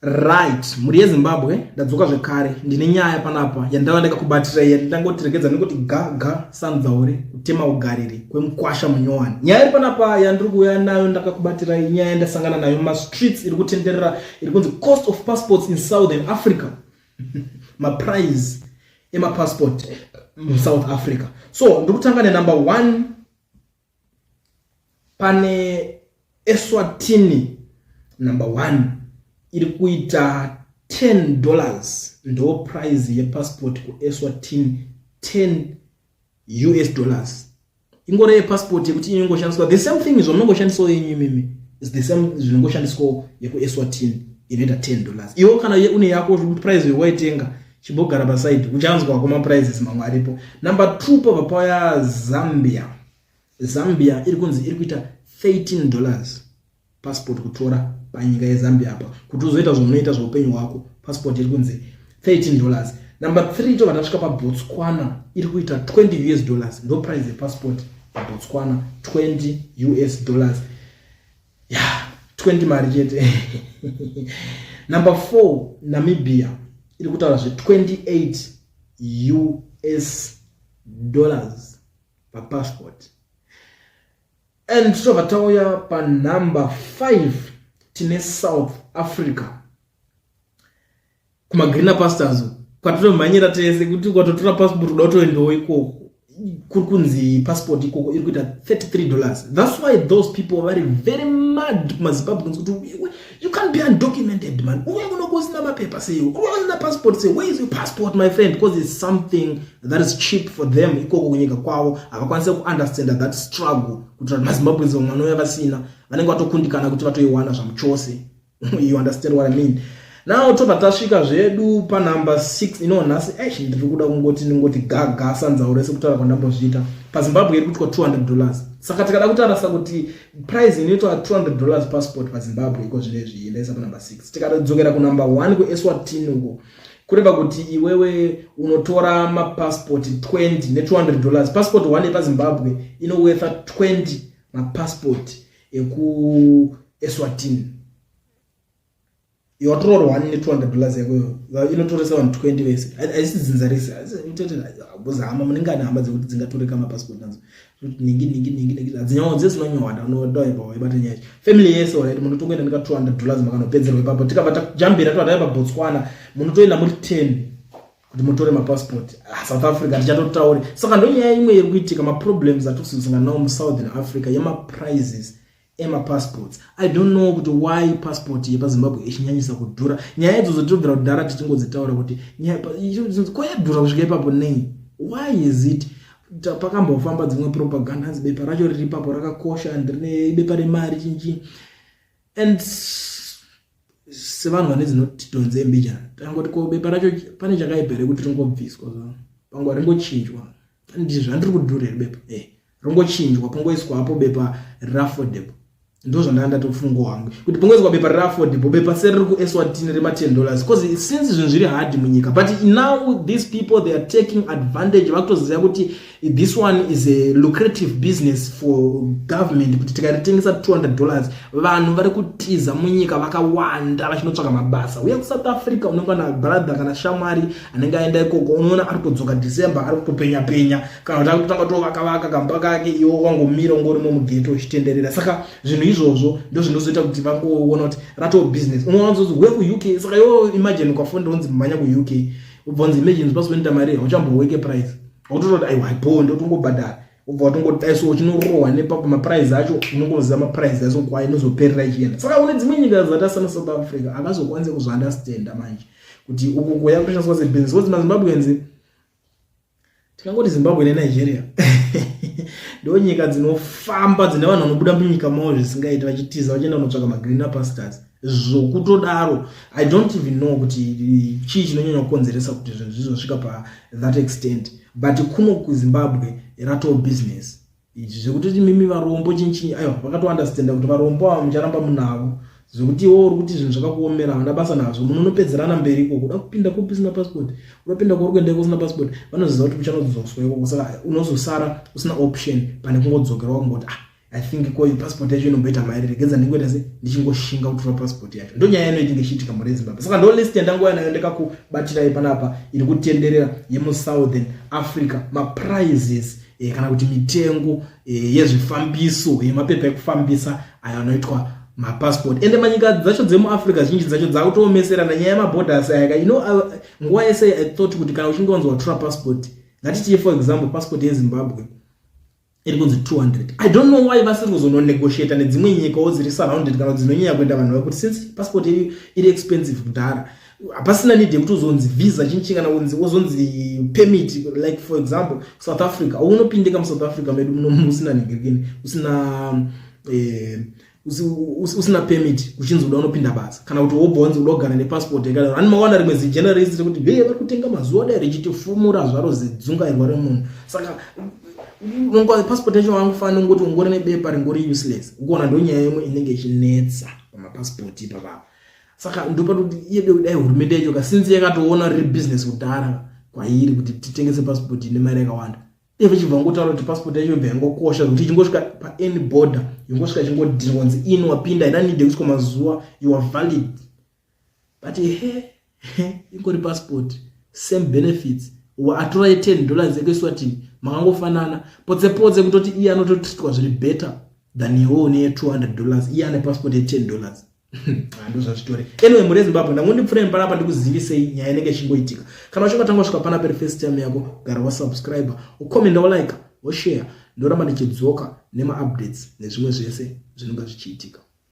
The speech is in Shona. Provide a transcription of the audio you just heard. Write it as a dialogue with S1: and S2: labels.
S1: Right, mhuri yeZimbabwe, ndadzoka zvekare. Ndine nyaya panapa yandava ndakakubatirai yandangoti regedza ndingoti ga ga sanzauri kutema ugariri kwemukwasha munyowani. Nyaya iri panapa yandiri kuuya nayo ndakakubatirai nyaya yandasangana nayo mumastreets iri kutenderera iri kunzi cost of passports in Southern Africa. Maprize emapassport muSouth Africa. So ndiri kutanga nenumber one Pane Eswatini number one iri kuita $10 ndo price yepassport kuEswatini, $10. Ingori yepassport yekuti inongoshandiswa the same thing zvamunongoshandisawo yenyu imimi is the same zvinongoshandiswawo yekuEswatini inoita $10. Iwo kana une yako price yewaitenga chimbogara paside uchanzwa kumaprices mamwe aripo. Number 2 pabva pauya Zambia. Zambia iri kunzi iri kuita $13 passport kutora panyika yeZambia apa kuti uzoita zvaunoita zveupenyu hwako. Passport iri kunzi $13. Number 3 tobva tasvika paBotswana iri kuita $20 ndo price yepassport paBotswana, $20. Ya, 20 mari chete. Number 4, Namibia iri kutaura zve $28 papassport. And tobva tauya panumber 5, tine South Africa kumagreener pastures kwatotomhanyira tese kuti kwatotora passport kuda kutoendawo ikoko. Kuri kunzi passport ikoko iri kuita $33. That's why those people vari very mad kumaZimbabwe kunzi kuti you can't be undocumented, man. Uye kunoko usina mapepa sei? Uye usina passport sei? Where is your passport, my friend? Because it's something that is cheap for them ikoko kunyika kwavo. Havakwanisi kuunderstanda that struggle kuti maZimbabweans vamwe vanouya vasina, vanenge vatokundikana kuti vatoiwana zvamuchose. You understand what I mean? Now tobva tasvika zvedu panumber 6 ino nhasi. Eish, ndiri kuda kungoti ndingoti gaga sanzaure sekutaura kwandambozviita. PaZimbabwe iri kuitwa $200. Saka tikada kutarasa kuti price inoitwa $200 passport paZimbabwe iko zvinezvi, ndaisa panumber 6. Tikadzokera kunumber 1 kuEswatini uko, kureva kuti iwewe unotora mapassport 20 ne$200. Passport 1 yepaZimbabwe inowortha 20 mapassport ekuEswatini. Iwatorwa 1 ne$200 yakoyo inotoresa vanhu 20 vese. Haisi dzinza rese hama munenge ane hama dzekuti dzingatoreka mapassport nadzo ningi ningi ningi ningi hadzinyawo dzese dzinonyowanda unodaibva waibata nyaya family yese. Alright, munotongoenda neka $200 makanopedzerwa ipapo. Tikabva tajambira tobva paBotswana, munotoenda muri 10 kuti mutore mapassport. Ah, South Africa tichatotauri. Saka ndonyaya imwe iri kuitika, maproblems atiri nawo muSouthern Africa yemaprices emapassports. I don't know kuti why passport yepaZimbabwe ichinyanyisa kudhura. Nyaya idzodzo tinobvira kudhara tichingodzitaura kuti koyadhura kusvika ipapo nei? Why is it? Pakambofamba dzimwe propaganda hanzi bepa racho riri ipapo rakakosha and rine bepa remari chinchi, and sevanhu vane dzinotidhonze mbijana tangoti ko bepa racho pane chakaipa here kuti ringobviswa panguva, ringochinjwa? Ndizvo kudhura here bepa ringochinjwa, pongoiswa hapo bepa riri affordable? Ndo zvandanga ndatofunga hangu kuti pongoiswa bepa riri affordable, bepa seriri kuEswatini rema$10, because since zvinhu zviri hard munyika. But now these people, they are taking advantage. Vakutoziva kuti this one is a lucrative business for government, kuti tikaritengesa $200, vanhu vari kutiza munyika vakawanda vachinotsvaka mabasa. Uye kuSouth Africa unenge na brother kana shamwari anenge aenda ikoko, unoona ari kutodzoka December ari kutopenya penya, kana kuti ari kutanga tovaka kamba kake, iwo wangomira ungorimo mughetto uchitenderera. Saka zvinhu izvozvo ndo zvinozoita kuti vangoona kuti ratova business. Unoona kuti we kuUK, saka iwo imagine ukafunda unzi mhanya kuUK, ubva unzi imagine pasikuenda mari hauchamboweke price, wautototi aiwa ipo ndotongobhadhara, ubva watongodaiso uchinorohwa nepapo maprice acho. Unongoziva maprice acho kwa inozoperera ichienda. Saka une dzimwe nyika dzatasana South Africa akazokwanisa kuzviunderstanda manje kuti uku kuya kutoshandiswa sebusiness, because maZimbabweans, tikangoti Zimbabwe neNigeria ndo nyika dzinofamba dzine vanhu vanobuda munyika mavo zvisingaiti vachitiza vachienda kunotsvaka magreener pastures zvokutodaro. I don't even know kuti chii chinonyanya kukonzeresa kuti zvinhu zvizosvika pathat extent, but kuno kuZimbabwe ratova business izvi zvekuti mimi varombo chinchinyi. Aiwa, vakatounderstanda kuti varombo ava mucharamba munavo, zvekuti iwo uri kuti zvinhu zvakakuomera havana basa nazvo. Munonopedzerana mberi ikoko, uda kupinda kupi usina passport, unopinda kwauri kuenda iko usina passport, vanoziva kuti uchanodzoswa ikoko. Saka unozosara usina option pane kungodzokera wakungoti ah. I think ko passport yacho inomboita mari, regedza ndingoita se ndichingoshinga kutora passport yacho. Ndo nyaya inoitinge ichiitika mhuri yeZimbabwe. Saka ndo list yandangouya nayo ndikakubatirai panapa iri kutenderera yemuSouthern Africa, maprices kana kuti mitengo yezvifambiso yemapepa ekufambisa ayo anoitwa mapassport. Ende manyika dzacho dzemuAfrica zhinji dzacho dzakutoomeserana nyaya yemaborders aya. Nguva yese I thought kuti kana uchinge wanzi watora passport, ngatitiye for example passport yeZimbabwe iri kunzi 200, I don't know why vasiri kuzononegotiata nedzimwe nyikawo dziri surrounded kana dzinonyanya kuenda vanhu, vakuti since passport iri expensive kudhara, hapasina need yekuti uzonzi visa chinchi kana kunzi uzonzi permit. Like for example South Africa, unopindika muSouth Africa medu muno usina ningirikini, usina permit, uchinzi uda unopinda basa, kana kuti wobva wanzi uda kugara nepassport yakadaro. Ani mawana rimwe zigeneralist rekuti veye vari kutenga mazuva dai richitifumura zvaro zidzungairwa remunhu. Saka passport yacho wangofanira kungoti ungori nebepa ringori useless. Ukuona, ndo nyaya imwe inenge ichinetsa pamapassport ipapapa. Saka ndopatoti iye dai hurumende yacho kasinzi yakatoona riri business kudhara kwairi kuti titengese passport ine mari yakawanda, iye vachibva ngotaura kuti passport yacho ibva yangokosha zvekuti ichingosvika paany border, yongosvika ichingodhirwa kunzi in wapinda, ina need yekuiswa mazuva, you are valid. But he ingori passport, same benefits, atora ye$10 yekuEswatini, makangofanana potse potse, kutoti iye anototreatwa zviri better than iwewo neye$200, iye ane passport ye$10. Ndo zvazvitori. Anyway, muri Zimbabwe, ndangondipfureni panapa ndikuzivisei nyaya inenge ichingoitika. Kana uchinge watanga kusvika panapa iri first time yako, gara wasubscribe, ucomment, wolike, woshare. Ndoramba ndichidzoka nemaupdates nezvimwe zvese zvinonga zvichiitika.